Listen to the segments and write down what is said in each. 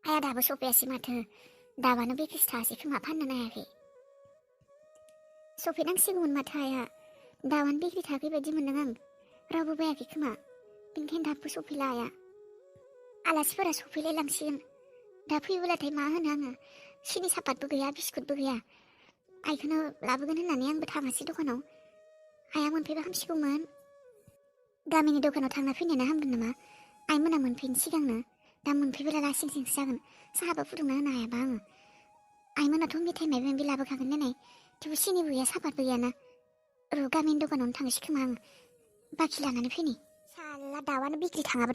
आया दाबो सफैयासै माथो दाबानो बेखिसो थासै खोमा फाननो नायाखै सफैनांसिगौमोन माथो आया दाबानो बेक्रि थाखै बायदि मोनदों आं रावबो बायाखै खोमा बेनिखायनो दाबो सफैला आया आलासिफोरा सफैलाय लांसिगोन दा फैयोब्लाथाय मा होनो आङो सिनि सापातबो गैया बिस्कुटबो गैया आइखौनो लाबोगोन होननानै आंबो थाङासै दखानाव आइया मोनफैबा हामसिगौमोन गामिनि दखानाव थांना फैनायानो हामगोन नामा आइमोना मोनफैनो सिगांनो दा मोनफैब्ला लासिं सिंसो जागोन साहाबो फुदुंना होनो हायाबा आङो आइमोनाथ' मेथाइ माबा माबि लाबोखागोन नालाय थेवबो सिनिबो गैया सापातबो गैयाना र' गामिनि दखानावनो थांसै खोमा आङो बाखि लानानै फैनि साला दाउआनो बिक्रि थाङाबो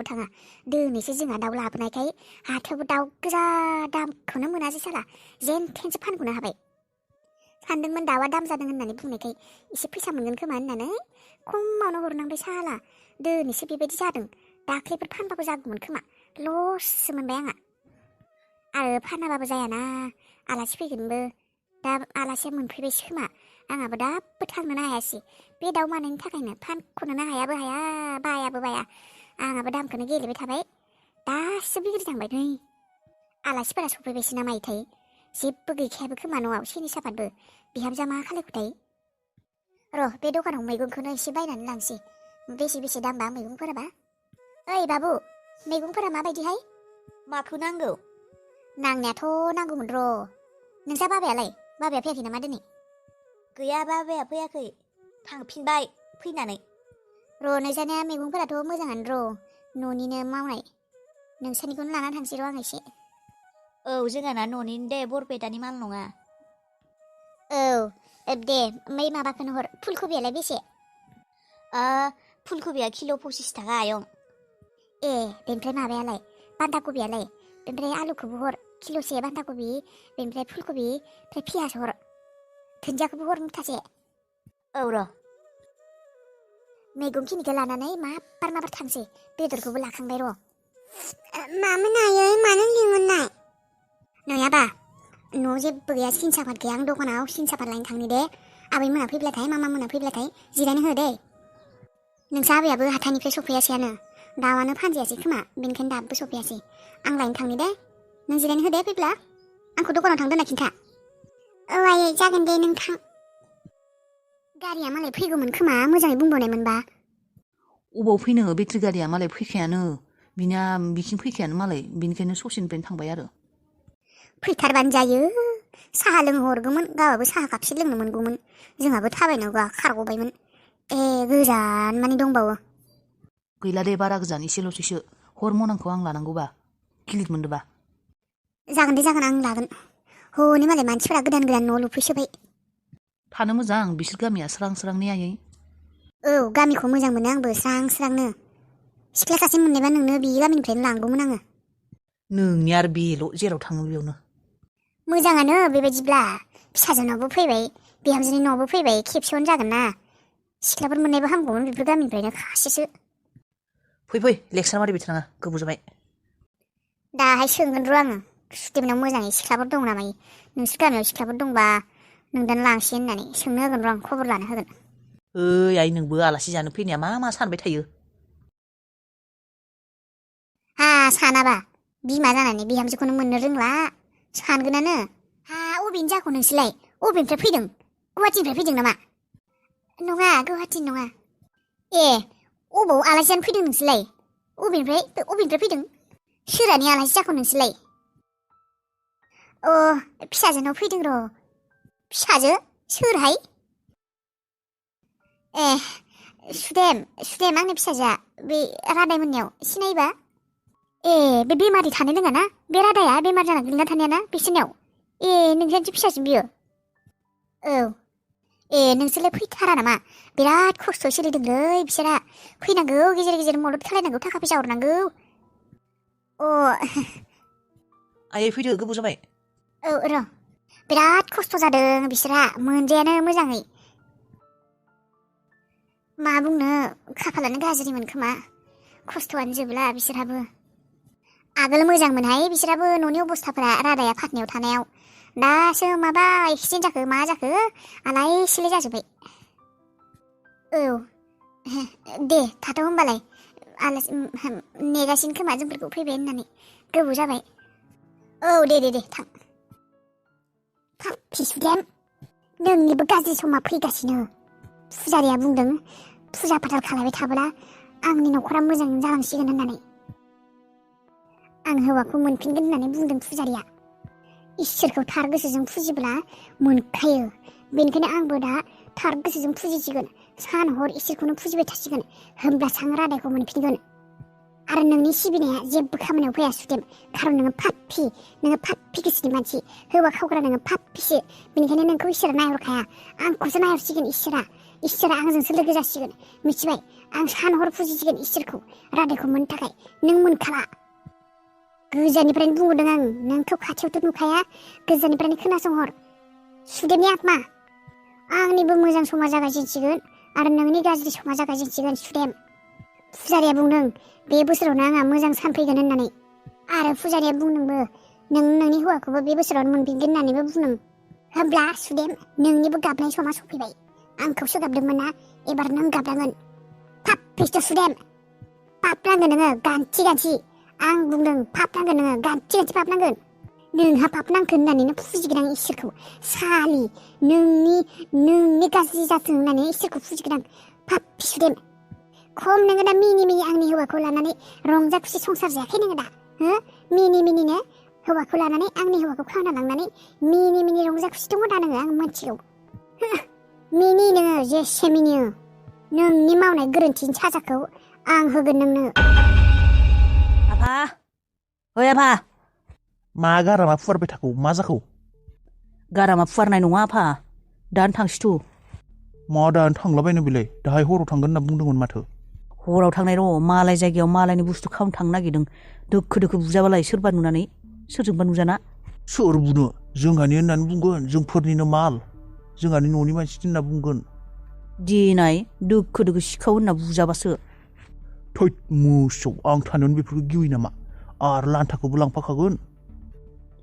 थाङा दिनैसो जोंहा दाउ लाबोनायखाय हाथायावबो दाउ गोजा दामखौनो मोनासै साला जेन थेनसो फानग'नो हाबाय सानदोंमोन दाउआ दाम जादों होननानै बुंनायखाय एसे फैसा मोनगोन खोमा होननानै खमावनो हरनांबाय साला दिनैसो बेबायदि जादों दाख्लैफोर फानबाबो जागौमोन खोमा लससो मोनबाय आंहा आरो फानाबाबो जायाना आलासि फैगोनबो दा आलासिया मोनफैबायसो खोमा आंहाबो दाबो थांनोनो हायासै बे दाउ मानैनि थाखायनो फानख'नोनो हायाबो हाया बायाबो बाया आंहाबो दामखौनो गेलेबाय थाबाय दासो बिग्रि थांबाय नै आलासिफोरा सफैबायसो ना मायोथाय जेबो गैखायाबो खोमा न'आव सिनि सापातबो बिहामजोआ मा खालायखोथाय र' बे दखानाव मैगंखौनो एसे बायनानै लांसै बेसे दामबा मैगंफोराबा ओइ बाबु मैगंफोरा माबायदिहाय माखौ नांगौ नांनायाथ' नांगौमोन र' नोंसा बाबाया फैयाखै नामा दिनै गैया बाबाया फैयाखै थांफिनबाय फैनानै र' नोंसानिया मैगंफोराथ' मोजाङानो र' न'निनो मावनाय नोंसानिखौनो लाना थांसै र' आं एसे औ जोंहाना न'निनो दे बरपेटानि माल नङा औ दे ओमफ्राय माबाखौनो हर फुलकबियालाय बेसे फुलकबिया किल' 25 थाखा आयं ए बेनिफ्राय माबायालाय बान्दा कबियालाय बेनिफ्राय आलुखौबो हर किल'से बान्दा कबि बेनिफ्राय फुलकबि ओमफ्राय पियास हर दुन्दियाखौबो हर मुथासे औ र' मैगंखिनिखौ लानानै माबार थांसै बेदरखौबो लाखांबाय र' मामोन आयै मानो लिंहरनाय नङाबा न'आव जेबो गैया सिन सापात गैया आं दखानाव सिन सापात लायनो थांनि दे आबैमोना फैब्लाथाय मामा मोना फैब्लाथाय जिरायनो हो दे नोंसा आबैयाबो हाथाइनिफ्राय सफैयासैयानो दाउआनो फानजायासै खोमा बेनिखायनो दाबो सफैयासै आं लायनो थांनि दे नों जिरायनो हो दे फैब्ला आंखौ दखानाव थांदोंना खिन्था औ आयै जागोन दे नों थां गारिया मालाय फैगौमोन खोमा मोजाङै बुंबावनायमोनबा अबाव फैनो बेटारि गारिया मालाय फैखायानो बिना बिथिं फैखायानो मालाय बिनिखायनो ससेनिफ्रायनो थांबाय आरो फैथारबानो जायो साहा लोंहरगौमोन गावाबो साहा कापसे लोंनो मोनगौमोन जोंहाबो थाबायनांगौआ खारग'बायमोन ए गोजान मानि दंबावो गैला दे बारा गोजान एसेल'सैसो हर मनांखौ आं लानांगौबा गिलिर मोनदोंबा जागोन दे जागोन आं लागोन हनै मालाय मानसिफोरा गोदान न' लुफैसोबाय थानो मोजां बिसोर गामिया स्रां स्रां ने आयै औ गामिखौ मोजां मोनो आंबो स्रां स्रांनो सिख्ला सासे मोननायबा नोंनो बे गामिनिफ्रायनो लांगौमोन आङो नोंनि आरो बेल' जेराव थाङो बेयावनो मोजाङानो बेबायदिब्ला फिसाजोनावबो फैबाय बिहामजोनि न'आवबो फैबाय खेबसेयावनो जागोन ना सिख्लाफोर मोननायबो हामगौमोन बेफोर गामिनिफ्रायनो खासेसो फै लेक्सार मारिबाय थानाङा गोबाव जाबाय दाहाय सोंगोन र' आङो सुदेमनाव मोजाङै सिख्लाफोर दं नामा नोंसोर गामियाव सिख्लाफोर दंबा नोंदानो लांसै होननानै सोंनो होगोन र' आं खबर लानो होगोन ओइ आइ नोंबो आलासि जानो फैनाया मा सानबाय थायो हा सानाबा बिमा जानानै बिहामजोखौनो मोननो रोंला सानगोनानो हा अबेनि जाखो नोंसोरलाय अबेनिफ्राय फैदों गुवाहाटिनिफ्राय फैदों नामा नङा गुवाहाटि नङा ए अबाव आलासि जानो फैदों नोंसोरलाय अबेनिफ्राय फैदों सोरानि आलासि जाखो नोंसोरलाय अ फिसाजोनाव फैदों र' फिसाजो सोरहाय ए सुदेम आंनि फिसाजोआ बे रादाय मोननायाव सिनायोबा ए बे बेमारि थानो लोङा ना बे रादाया बेमार जाना गोलैना थानाया ना बिसोरनियाव ए नोंसोरनिसो फिसाजो बियो औ ए नोंसोरलाय फैथारा नामा बिराद खस्थ' सोलिदोंलै बिसोरा फैनांगौ गेजेर गेजेर मदद खालायनांगौ थाखा फैसा हरनांगौ अ आयै फैदो गोबाव जाबाय औ र' बिराद खस्थ' जादों बिसोरहा मोनजायानो मोजाङै मा बुंनो खाफालानो गाज्रिमोन खोमा खस्थ'आनो जोबला बिसोरहाबो आगोल मोजांमोनहाय बिसोराबो न'नि अबस्थाफोरा रादाया फाथनायाव थानायाव दासो माबा एक्सिडेन्ट जाखो मा जाखो आलाय सिलाय जाजोब्बाय औ दे थाथ' होमबालाय आलासि नेगासिनो खोमा जोंफोरखौ फैबाय होननानै गोबाव जाबाय दे थां पापि सुदेम नोंनिबो गाज्रि समा फैगासिनो फुजारिया बुंदों फुजा फाथाल खालामबाय थाब्ला आंनि न'खरा मोजां जालांसिगोन होननानै आं हौवाखौ मोनफिनगोन होननानै बुंदों फुजारिया इसोरखौ थार गोसोजों फुजिब्ला मोनखायो बेनिखायनो आंबो दा थार गोसोजों फुजिसिगोन सान हर इसोरखौनो फुजिबाय थासिगोन होमब्लासो आं रादायखौ मोनफिनगोन आरो नोंनि सिबिनाया जेबो खामानियाव फैया सुदेम खारन नोङो पापि गोसोनि मानसि हौवा खावग्रा नोङो पापिसो बेनिखायनो नोंखौ इसोरा नायहरखाया आंखौसो नायहरसिगोन इसोरा आंजोंसो लोगो जासिगोन मिथिबाय आं सान हर फुजिसिगोन इसोरखौ रादायखौ मोननो थाखाय नों मोनखाला गोजाननिफ्रायनो बुंहरदों आं नोंखौ खाथियावथ' नुखाया गोजाननिफ्रायनो खोनासंहर सुदेमनि आत्मा आंनिबो मोजां समा जागायजेनसिगोन आरो नोंनि गाज्रि समा जागायजेनसिगोन सुदेम फुजारिया बुंदों बे बोसोरावनो आंहा मोजां सान फैगोन होननानै आरो फुजारिया बुंदोंबो नोंनि हौवाखौबो बे बोसोरावनो मोनफिनगोन होननानैबो बुंदों होमब्ला सुदेम नोंनिबो गाबनाय समा सफैबाय आंखौसो गाबदोंमोन ना एबार नों गाबनांगोन पापिस्ट सुदेम पाप नांगोन नोङो गान्थि आं बुंदों पाप नांगोन नोङो गान्थि पाप नांगोन नोंहा पाप नांखो होननानैनो फुजिगोन आं इसोरखौ सालि नोंनि गाज्रि जाथों होननानै इसोरखौ फुजिगोन आं पापि सुदेम खम नोङो दा मिनि आंनि हौवाखौ लानानै रंजा खुसि संसार जायाखै नोङो दा हो मिनिनो हौवाखौ लानानै आंनि हौवाखौ खावना लांनानै मिनि रंजा खुसि दङ दा नोङो आं मिथिगौ मिनि नोङो जेसे मिनियो नोंनि मावनाय गोरोन्थिनि साजाखौ आं होगोन नोंनो आफा ओइ आफा मा गारामा फुवारबाय थाखौ मा जाखौ गारामा फुवारनाय नङा आफा दानो थांसैथ' मा दानो थांलाबायनो बेलाय दाहाय हराव थांगोन होनना बुंदोंमोन माथो हराव थांनाय र' मालाय जायगायाव मालायनि बुस्थु खावनो थांनो नागिरदों दोखो बुजाबालाय सोरबा नुनानै सोरजोंबा नुजाना सोर बुनो जोंहानि होननानै बुंगोन जोंफोरनिनो माल जोंहानि न'नि मानसि होनना बुंगोन दिनाय दोखो सिखाव होनना बुजाबासो थैद मोसौ आं थानायावनो बेफोरखौ गियो नामा आरो लान्थाखौबो लांफाखागोन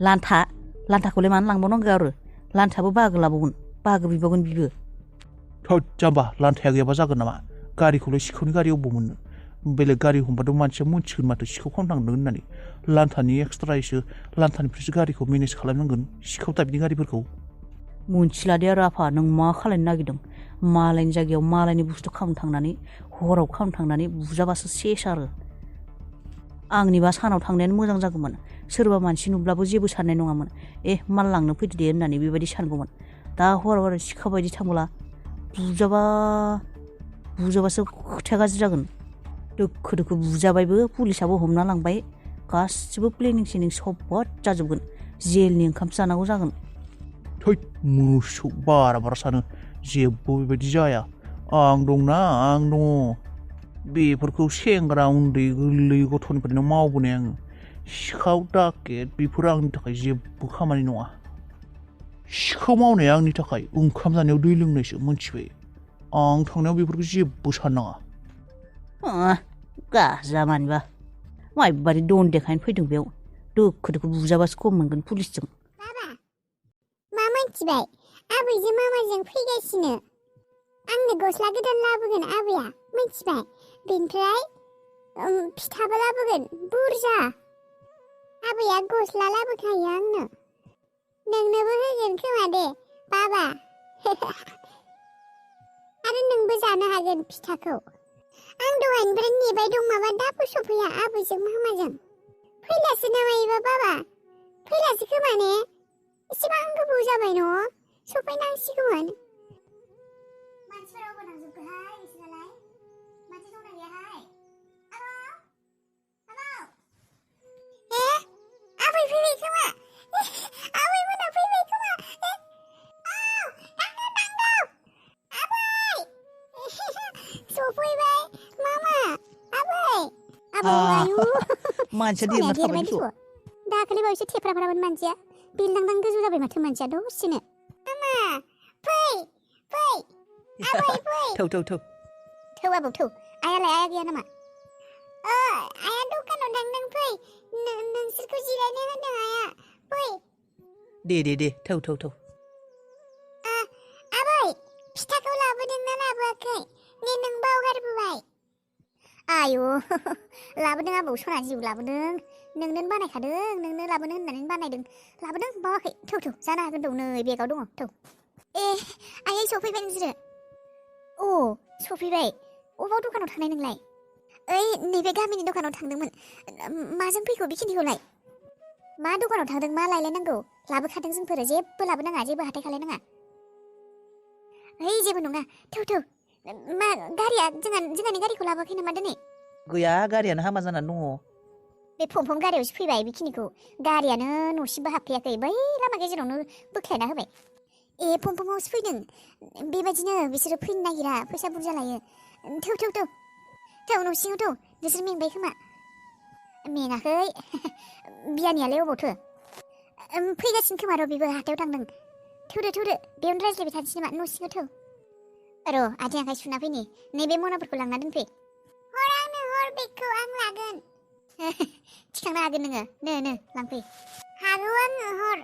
लान्थाखौलाय मानो लांबावनांगौ आरो लान्थायाबो बाहागो लाबावगोन बाहागो बिबावगोन बिबो थैद जाम्बा लान्थाया गैयाबा जागोन नामा गारिखौलाय सिखावनि गारि अबाव मोननो बेलेग गारि हमबाथ' मानसिया मोनथिगोन माथो सिखाव खावनो थांदों होननानै लान्थानि एक्सट्रायैसो लान्थानिफ्रायसो गारिखौ मेनेज खालामनांगोन सिखाव टाइपनि गारिफोरखौ मोनथिलादे आरो आफा नों मा खालायनो नागिरदों मालायनि जायगायाव मालायनि बुस्थु खावनो थांनानै हराव खावनो थांनानै बुजाबासो सेस आरो आंनिबा सानाव थांनायानो मोजां जागौमोन सोरबा मानसि नुब्लाबो जेबो साननाय नङामोन माल लांनो फैदो दे होननानै बेबायदि सानगौमोन दा हराव आरो सिखाव बायदि थांब्ला बुजाबासो खोथाया गाज्रि जागोन दोखो बुजाबायबो पुलिसाबो हमना लांबाय गासिबो प्लेनिं सब जाजोबगोन जेलनि ओंखामसो जानांगौ जागोन थैद मोसौ बारा सानो जेबो बेबायदि जाया आं दं बेफोरखौ सेंग्रा उन्दै गोरलै गथ'निफ्रायनो मावबोनाय आङो सिखाव दाकेट बेफोर आंनि थाखाय जेबो खामानि नङा सिखाव मावनाया आंनि थाखाय ओंखाम जानायाव दै लोंनायसो मोनथिबाय आं थांनायाव बेफोरखौ जेबो साननाङा गाजा मानिबा माइबादि दन देखायनो फैदों बेयाव दोखो बुजाबासो खम मोनगोन पुलिसजों बाबा मा मोनथिबाय आबैजों मामाजों फैगासिनो आंनो गस्ला गोदान लाबोगोन आबैया मोनथिबाय बेनिफ्राय फिथाबो लाबोगोन बुरजा आबैया गस्ला लाबोखायो आंनो नोंनोबो होगोन खोमा दे बाबा आरो नोंबो जानो हागोन फिथाखौ आं दहायनिफ्राय नेबाय दं माबा दाबो सफैया आबैजों मामाजों फैलासो नामा एबा बाबा फैलासो खोमा ने एसेबां गोबाव जाबाय न' सफैनांसिगौमोन मानसिफोरा अबाव थांजोबखोहाय नोंसोरालाय मानसि दंना गैयाहाय आबै फैबाय खोमा आबै मोना फैबाय खोमा सफैबाय मामा आबै आयु मानसिया देरना थाबाय दाखालि बावैसो थेफ्राफ्रामोन मानसिया बिलदांदां गोजौ जाबाय माथो मानसिया दसेनो मामा फै आबै फै थौ आबौ थौ आयालाय आया गैया नामा आया दखानाव थांदों फै नोंसोरखौ जिरायनो होनदों आया फै दे थौ आबै फिथाखौ लाबोदोंना लाबोआखै ने नों बावगारबोबाय आयु लाबोदों आबौ सना जिउ लाबोदों नोंनो बानायखादों नोंनो लाबोनो होननानै बानायदों लाबोदों बावाखै थौ जानो हागोन दौ नै बेगाव दङ थौ आयै सफैबाय नोंसोरो अ सफैबाय अबाव दखानाव थांनाय नोंलाय ओइ नैबे गामिनि दखानाव थांदोंमोन माजों फैखो बेखिनिखौलाय मा दखानाव थांदों मा लायलायनांगौ लाबोखादों जोंफोरो जेबो लाबोनाङा जेबो हाथाय खालायनाङा ओइ जेबो नङा थौ मा गारिया जोंहानि गारिखौ लाबोआखै नामा दिनै गैया गारियानो हामा जानानै दङ बे फंफं गारियावसो फैबाय बेखिनिखौ गारियानो न'सिमबो हाबफैयाखै बै लामा गेजेरावनो बोख्लायना होबाय फंफंआवसो फैदों बेबायदिनो बिसोरो फैनो नागिरा फैसा बुरजा लायो थौ न'सिङाव थौ बिसोर मेंबाय खोमा मेङाखै बियानियालाय अबावथो फैगासिनो खोमा र' बेबो हाथायाव थांदों थौदो बेयावनो रायज्लायबाय थानोसै नामा न' सिङाव थौ र' आथिं आखाइ सुना फैनि नैबे मनाफोरखौ लांना दोनफै हर बेगखौ आं लागोन थिखांनो हागोन नोङो नो लांफै हागौ आङो हर